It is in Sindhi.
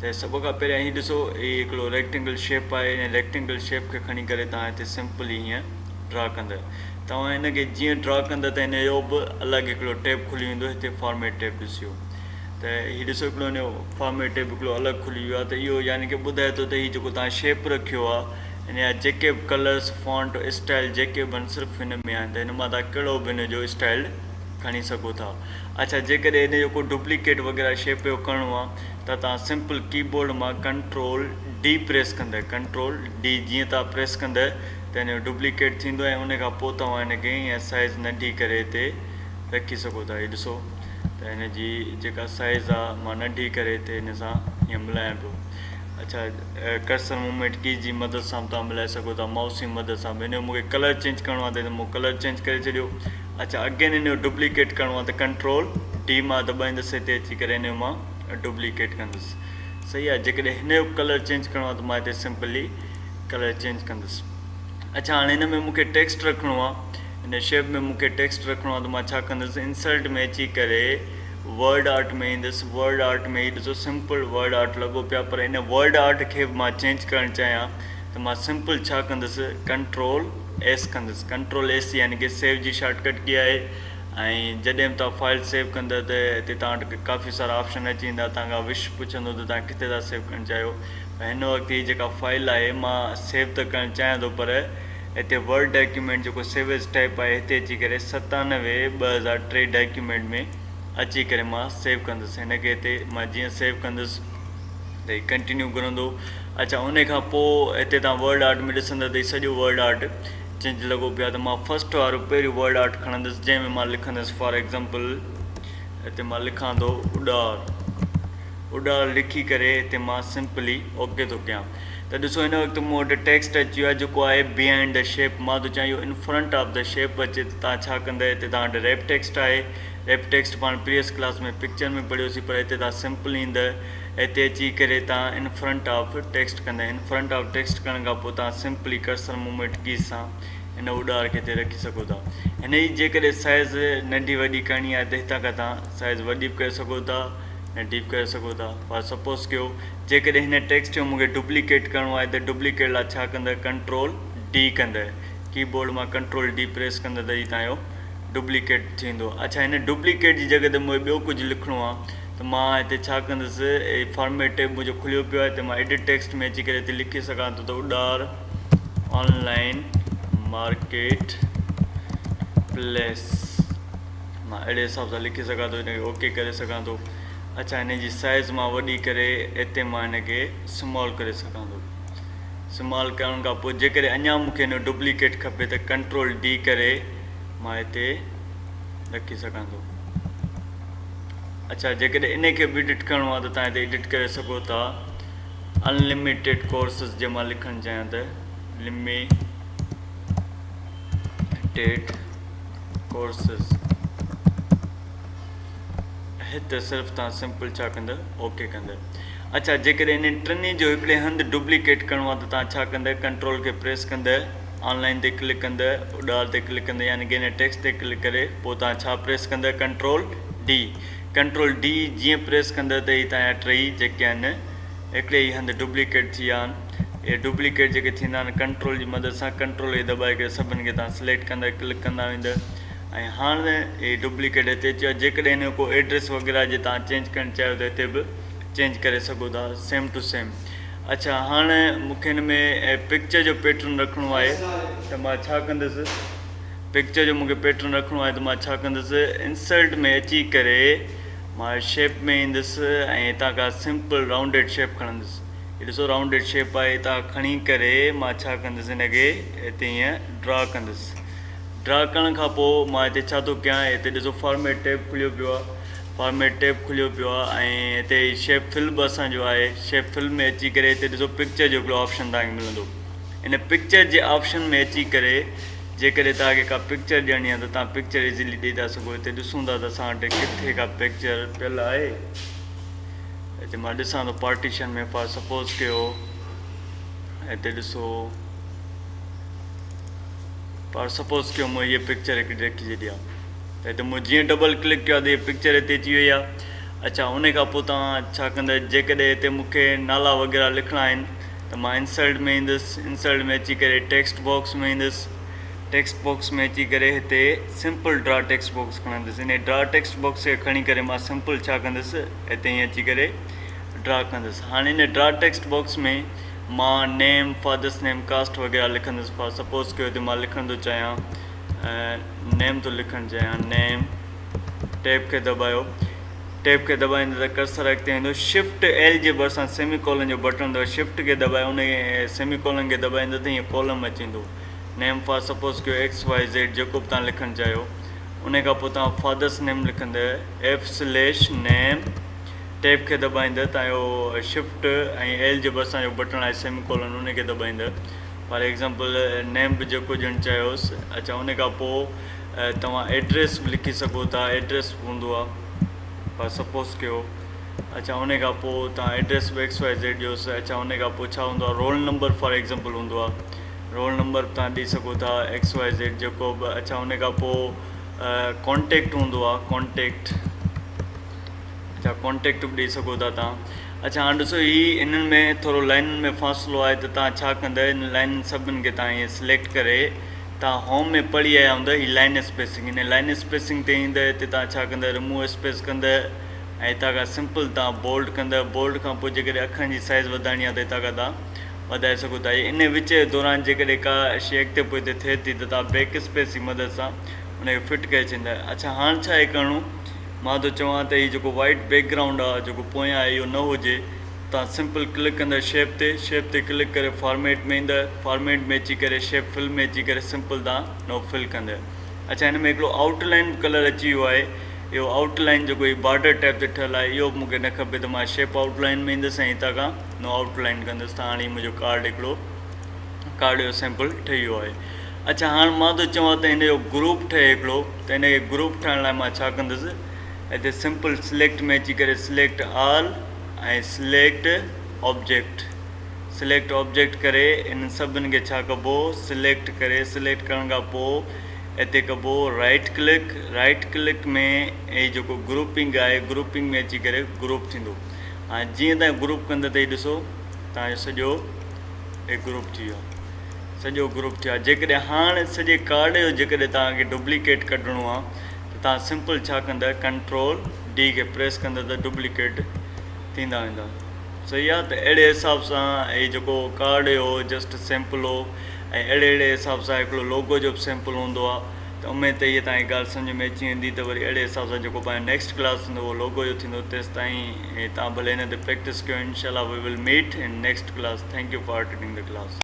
ته سڀ کان پهريان هي ڏسو هي هڪڙو ريڪٽينگل شيپ آهي ان ريڪٽينگل شيپ کي کڻي ڪري توهان هتي سمپلي هيئن ڊرا ڪندا توهان هن کي جيئن ڊرا ڪندا ته هن جو به الڳ هڪڙو ٽيب کلي ويندو هتي فارميٽ ٽيب ڏسيو ته هي ڏسو هڪڙو هن جو فارميٽ ٽيب هڪڙو الڳ کلي ويو آهي ته اهو يعني ڪي ٻڌائي ٿو ته هي جيڪو توهان شيپ رکيو آهي هن جا جيڪي به ڪلرس فانٽ اسٽائل جيڪي به آهن صرف هن ۾ آهن ته هن مان توهان ڪهڙو به هن جو اسٽائل کڻي سگهو ٿا. اڇا جيڪڏهن ان جو ڪو ڊپليڪيٽ وغيره شيپ جو ڪرڻو آ ته توهان سمپل ڪيبورڊ مان ڪنٽرول ڊي پريس ڪندء ڪنٽرول ڊي جيئن توهان پريس ڪندء ته ان جو ڊپليڪيٽ ٿيندو ۽ ان کان پوء توهان ان کي ائين سائيز ننڍي ڪري هتي رکي سگهو ٿا هي ڏسو ته هن جي جيڪا سائيز آ مان ننڍي ڪري هتي هن سان ائين ملايان پيو. اڇا ڪرسر موومينٽ ڪي جي مدد سان به توهان ملائي سگهو ٿا مائوس جي مدد سان به. ان جو مونکي ڪلر چينج ڪرڻو آهي ته مون ڪلر چينج ڪري ڇڏيو. اڇا اگين ان جو ڊپليڪيٽ ڪرڻو آهي ته ڪنٽرول ڊي مان دٻائيندس هتي اچي ڪري ان جو مان ڊپليڪيٽ ڪندس. صحيح آهي جيڪڏهن هن جو ڪلر چينج ڪرڻو آهي ته مان هتي سمپلي ڪلر چينج ڪندس. اڇا هاڻي هن ۾ مونکي ٽيڪسٽ رکڻو آهي هن شيپ ۾ مونکي ٽيڪسٽ رکڻو آهي ته مان ڇا ڪندس انسرٽ ۾ اچي ڪري ورڊ آرٽ ۾ ايندس ورڊ آرٽ ۾ هي ڏسو سمپل ورڊ آرٽ لڳو پيو آهي پر ان ورڊ آرٽ کي به مان چينج ڪرڻ چاهيان ته مان سمپل ڇا ڪندس ڪنٽرول ايس ڪندس ڪنٽرول ايس يعني ڪي سيو جي شارٽ ڪٽ ڪي آهي ۽ جڏهن به توهان فائل سيو ڪندا ته هتي توهان وٽ ڪافي سارا آپشن اچي ويندا توهان کان وش پڇندو ته توهان ڪٿي ٿا سيو ڪرڻ چاهيو پر هن وقت هي جيڪا فائل آهي مان سيو ته ڪرڻ چاهيان ٿو پر هتي ورڊ ڊاڪيومينٽ جيڪو سيو ايز ٽائپ آهي هتي اچي ڪري 97 2003 ڊاڪيومينٽ ۾ اچي ڪري مان سيو ڪندس هن کي هتي مان جيئن سيو ڪندس ته هي ڪنٽينيو گهرندو اڇا ان کان پوء هتي تان ورڊ آرٽ ۾ ڏسندا ته هي سڄو ورڊ آرٽ چينج لڳو پيو آهي ته مان فرسٽ وارو پهريون ورڊ آرٽ کڻندس جنهن ۾ مان لکندس فار ايگزامپل هتي مان لکان ٿو اڏار اڏار لکي ڪري هتي مان سمپلي اوڪي ٿو ڪيان ته ڏسو هن وقت مون وٽ ٽيڪسٽ اچي ويو آهي جيڪو آهي بيهائنڊ the shape مان ٿو چاهيان اهو ان فرنٽ آف the shape اچي ته توهان ڇا ڪندا هتي توهان وٽ ريپ ٽيڪسٽ آهي ريپ ٽيڪسٽ پاڻ پريويس ڪلاس ۾ پڪچر ۾ پڙهيوسين پر هتي توهان سمپل ايندء هتي اچي ڪري توهان ان فرنٽ آف ٽيڪسٽ ڪندا ان فرنٽ آف ٽيڪسٽ ڪرڻ کان پوء توهان سمپلي ڪرسر موومينٽ ڪي سان هن اڏار کي هتي رکي سگهو ٿا هن جي جيڪڏهن سائز ننڍي وڏي ڪرڻي آهي ته هتان کان توهان سائز وڏي به ڪري سگهو ٿا ۽ ڊيپ ڪري سگهو ٿا. فار سپوز ڪيو جيڪڏهن هن ٽيڪسٽ جو مونکي ڊپليڪيٽ ڪرڻو آهي ته ڊپليڪيٽ لاء ڇا ڪندء ڪنٽرول ڊي ڪندء ڪي بورڊ مان ڪنٽرول ڊي پريس ڪندء ته هي تان جو ڊپليڪيٽ ٿيندو. اڇا هن ڊپليڪيٽ جي جڳهه تي مونکي ٻيو ڪجهه لکڻو آهي ته مان هتي ڇا ڪندس هي فارميٽ ٽيب منهنجو کليو پيو آهي ته مان ايڊٽ ٽيڪسٽ ۾ اچي ڪري هتي لکي سگهان ٿو ته اڏار آن لائن مارڪيٽ پليس. مان اهڙي حساب سان لکي سگهان ٿو هن کي اوڪي ڪري سگهان ٿو اڇا هن جي سائز مان وڏي ڪري هتي مان هن کي سمال ڪري سگهان ٿو سمال ڪرڻ کان پوء جيڪڏهن اڃا مون کي هن جو ڊپليڪيٽ کپي ته ڪنٽرول ڊي ڪري مان هتي رکي سگهان ٿو اڇا جيڪڏهن ان کي به ايڊٽ ڪرڻو آهي ته تان هتي ايڊٽ ڪري سگهو ٿا انلميٽيڊ ڪورسز جي مان لکڻ چاهيان ته لميٽيڊ ڪورسز هت صرف توهان سمپل ڇا ڪندؤ اوڪي ڪندؤ اڇا جيڪڏهن انهن ٽنهي جو هڪڙي هنڌ ڊپليڪيٽ ڪرڻو آهي ته توهان ڇا ڪندؤ ڪنٽرول کي پريس ڪندؤ آن لائن تي ڪلڪ ڪندؤ اڏار تي ڪلڪ ڪندؤ يعني ڪي هن ٽيڪسٽ تي ڪلڪ ڪري پوء توهان ڇا پريس ڪندؤ ڪنٽرول ڊي ڪنٽرول ڊي جيئن پريس ڪندؤ ته هي توهان جا ٽئي جيڪي آهن هڪڙي ئي هنڌ ڊپليڪيٽ ٿي ويا آهن. اهي ڊپليڪيٽ جيڪي ٿيندا آهن ڪنٽرول جي مدد سان ڪنٽرول اي دٻائي ڪري سڀن کي توهان سليڪٽ ڪندا ڪلڪ ڪندا ويندا ۽ هاڻ هي ڊپليڪيٽ هتي اچي ويو آهي جيڪڏهن هن جو ڪو ايڊريس وغيره جي توهان چينج ڪرڻ چاهيو ته هتي به چينج ڪري سگهو ٿا سيم ٽو سيم اڇا هاڻ مونکي هن ۾ پڪچر جو پيٽرن رکڻو آهي ته مان ڇا ڪندس پڪچر جو مونکي پيٽرن رکڻو آهي ته مان ڇا ڪندس انسرٽ ۾ اچي ڪري مان شيپ ۾ ايندس ۽ هتان کان سمپل رائونڊيڊ شيپ کڻندس. هي ڏسو رائونڊيڊ شيپ آهي هتان کڻي ڪري مان ڇا ڪندس هن کي هتي هيئن ڊرا ڪندس. ڊرا ڪرڻ کان پوء مان هتي ڇا ٿو ڪيان هتي ڏسو فارميٽ ٽيب کليو پيو آهي فارميٽ ٽيب کليو پيو آهي ۽ هتي شيپ فل به اسان جو آهي شيپ فل ۾ اچي ڪري هتي ڏسو پڪچر جو هڪڙو آپشن توهان کي ملندو. ان پڪچر جي آپشن ۾ اچي ڪري جيڪڏهن توهان کي ڪا پڪچر ڏيڻي آهي ته توهان پڪچر ايزلي ڏئي ٿا سگهو هتي ڏسون ٿا ته اسان وٽ ڪٿي ڪا پڪچر پيل آهي هتي مان ڏسان ٿو پارٽيشن ۾ فار سپوز ڪيو هتي ڏسو فار سپوز ڪيو مون هيء پڪچر هڪڙي رکي ڇڏي آهي ته هتي مون جيئن ڊبل ڪلڪ ڪيو آهي ته هيء پڪچر هتي اچي وئي آهي. اڇا ان کان پوء توهان ڇا ڪندا جيڪڏهن هتي مون کي نالا وغيره لکڻا آهن ته مان انسرٽ ۾ ايندس انسرٽ ۾ اچي ڪري ٽيڪسٽ باڪس ۾ ايندس ٽيڪسٽ باڪس ۾ اچي ڪري هتي سمپل ڊرا ٽيڪسٽ باڪس کڻندس ان ڊرا ٽيڪسٽ باڪس کي کڻي ڪري مان سمپل ڇا ڪندس هتي ائين اچي ڪري ڊرا ڪندس هاڻي ان ڊرا ٽيڪسٽ باڪس ۾ مان نيم فادرس نيم ڪاسٽ وغيره لکندس فار سپوز ڪيو هتي مان لکڻ ٿو چاهيان نيم ٿو لکڻ چاهيان نيم ٽيب کي دٻايو ٽيب کي دٻائيندي ته ڪرسر اڳتي ويندو شفٽ ايل جي ڀرسان سيمي ڪولن جو بٽڻ اٿو شفٽ کي دٻائي ان سيمي ڪولن کي دٻائيندو ته هيئن ڪولم اچي ويندو نيم فار سپوز ڪيو ايڪس وائي زيڊ جيڪو به توهان لکڻ چاهيو ان کان پوء توهان فادرس نيم لکندي ايف سليش نيم ٽيب کي دٻائيندي توهان جو شفٽ ۽ ايل جي ڀرسان جو بٽڻ آهي سيمي ڪولن ان کي دٻائيندي فار ايگزامپل نيم به جيڪو ڏيڻ چاهيوس اڇا ان کان پوء توهان ايڊريس به لکي سگهو ٿا ايڊريس به هوندو آهي فار سپوز ڪيو اڇا ان کان پوء توهان ايڊريس به ايڪس وائي زيڊ ڏيوس اڇا ان کان پوء ڇا هوندو آهي رول نمبر فار ايگزامپل هوندو آهي رول نمبر به توهان ڏئي سگهو ٿا ايڪس وائي زيڊ جيڪو به اڇا ان کان پوء ڪانٽيڪٽ هوندو آهي ڪانٽيڪٽ اڇا ڪانٽيڪٽ به ڏئي سگهو ٿا تان اڇا هاڻ ڏسو هي انهن ۾ ٿورو لائنن ۾ فاصلو آهي ته تان ڇا ڪندا ان لائنن سڀن کي تان ائين سليڪٽ ڪري تان هوم ۾ پڙهي آيا هوندا هي لائن اسپيسنگ ان لائن اسپيسنگ تي ايندا هتي تان ڇا ڪندا ريموو اسپيس ڪندا ۽ هتان کان سمپل تان بولڊ ڪندا بولڊ کان پوء جيڪڏهن اکرن جي سائز وڌائڻي آهي ته هتان کان تان وڌائي سگهو ٿا ان وچ جي دوران جيڪڏهن ڪا شي اڳتي پوئتي ٿئي ٿي ته تان بيڪ اسپيس جي مدد سان ان کي فٽ ڪري ڇڏيندا اڇا هاڻ ڇا آهي ڪرڻو مان ٿو چوان ته هي جيڪو وائيٽ بيڪ گرائونڊ آ جيڪو پويان آهي اهو نه هجي تان سمپل ڪلڪ ڪندا شيپ تي شيپ تي ڪلڪ ڪري فارميٽ ۾ ايندا فارميٽ ۾ اچي ڪري شيپ فل ۾ اچي ڪري سمپل تان نو فل ڪندا اڇا هن ۾ هڪڙو آئوٽ لائن به ڪلر اچي ويو آهي اهو آئوٽ لائن جيڪو هي بارڊر ٽائپ تي ٺهيل آهي اهو به مونکي نه کپي ته مان شيپ آئوٽ لائن ۾ ايندس ۽ هتان کان نو آئوٽ لائن ڪندس ته هاڻي منهنجو ڪارڊ هڪڙو ڪارڊ جو سيمپل ٺهي ويو آهي اڇا هاڻ مان ٿو چوان ته هن جو گروپ ٺهي هڪڙو ته هن کي گروپ ٺاهڻ لاء مان ڇا ڪندس هتي سمپل سليڪٽ ۾ اچي ڪري select all ۽ select object select object ڪري انهن سڀن کي ڇا ڪبو سليڪٽ ڪري سليڪٽ ڪرڻ کان پوء هتي ڪبو رائٽ ڪلڪ رائٽ ڪلڪ ۾ هي جيڪو گروپنگ آهي گروپنگ ۾ اچي ڪري گروپ ٿيندو هاڻي جيئن تان گروپ ڪندا ته هي ڏسو تان جو سڄو هي گروپ ٿي ويو سڄو گروپ ٿي ويو جيڪڏهن هاڻ سڄي ڪارڊ جو جيڪڏهن توهان کي ڊپليڪيٽ ڪڍڻو آهي ته توهان سمپل ڇا ڪندا ڪنٽرول ڊي کي پريس ڪندا ته ڊپليڪيٽ ٿيندا ويندا صحيح آهي ته اهڙي حساب سان هي جيڪو ڪارڊ هو جسٽ سيمپل هو ۽ اهڙي اهڙي حساب سان هڪڙو لوگو جو به سيمپل هوندو آهي ته اميد ته هيء توهان کي ڳالهه سمجهه ۾ اچي ويندي ته وري اهڙي حساب سان جيڪو پنهنجو نيڪسٽ ڪلاس ٿيندو اهو لوگو جو ٿيندو تيستائين توهان ڀلي هن تي پريڪٽس ڪيو انشاء الله we will meet in next class thank you for attending the class.